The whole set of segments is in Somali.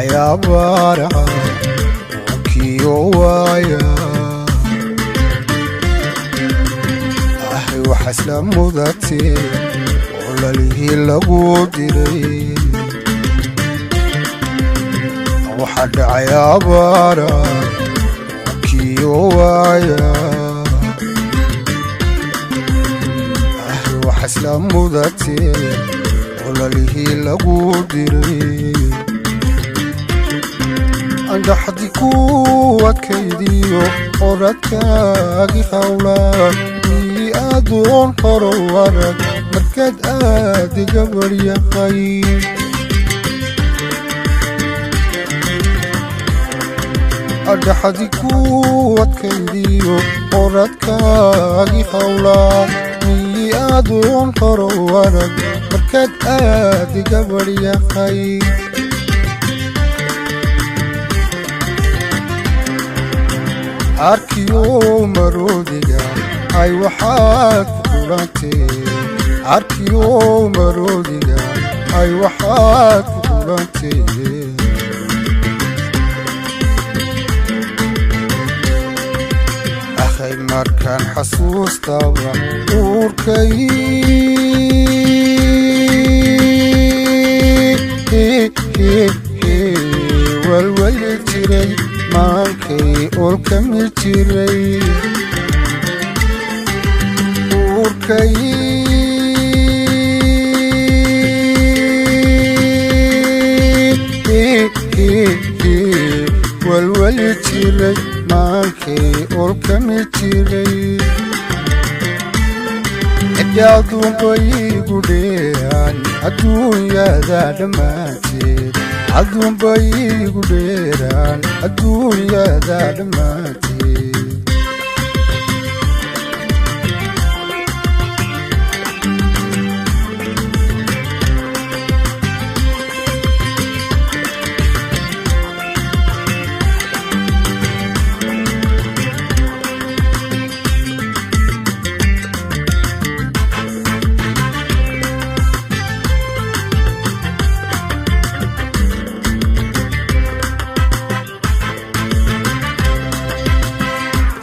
Dhacay abaaraha kiyo waaya. Ahay, waxa isla mudatee olalihii lagu diray. Waxa dhacay abaara kiyo waaya. Ahay, waxa isla mudatee olalihii lagu diray. Andhaxdi ku adkaydiyo oradkaagi hawlaa mii adoon horo arag markaad aadiga baryahay. Adhaxdi ku adkaydiyo oradkaagi hawlaa mii adoon horo arag markaad aadiga baryahay. Arkiyo maroodiga ay waxaad ku kulantee, arkiyo maroodiga ay waxaad ku kulantee. Akhay, markaan xasuustaba uurkay walwali jiray, maankay olkami jiray uurkay. Walwali jiray, maankay olkami jiray. Cidhaaduunbaigu dheeraan adduunyada dhammaanteed, adduunbaigu dheeraan adduunyada dhammaanteed.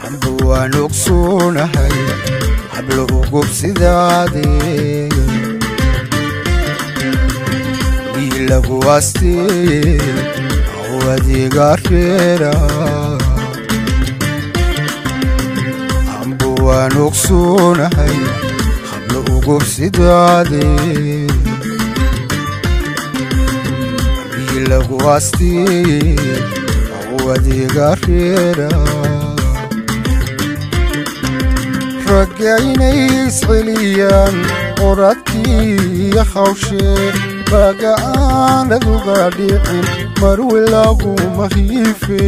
Amba waan ogsuunahay hablo ugubsidaadee wiilagu astee aw adiga reera. Amba waan ogsuunahay hablo ugubsidaadee wiilagu astee aw adiga reera. Ragga inay isceliyaan qoradkii hawshee baga aanad uga dhicin marwi laguma hiife.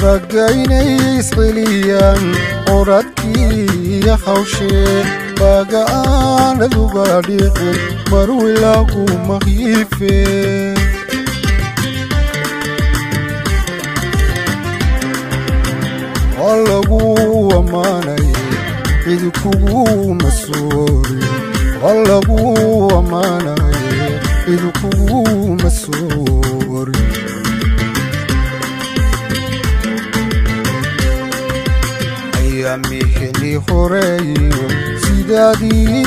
Ragga inay isceliyaan qoradkii hawshee baga aanad uga dhicin marwi laguma hiife. Waa lagu ammaanaye cidi kuguma soorin, waa lagu ammaanaye cidi kuguma soorin. Ayaamiheni horeeyo sidaadii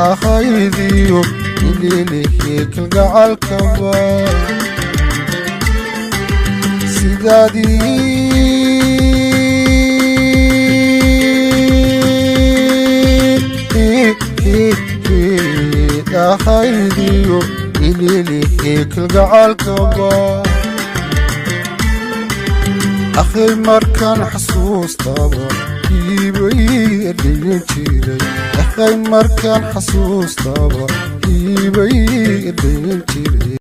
ahaydiyo ililihii kalgacalkaba, sidaadii ahaydiyo ililihii kalgacalkaba. Akhay, markaan xasuustaba iibay dhigan jiray. Akhay, markaan xasuustaba iibay dhigan jiray.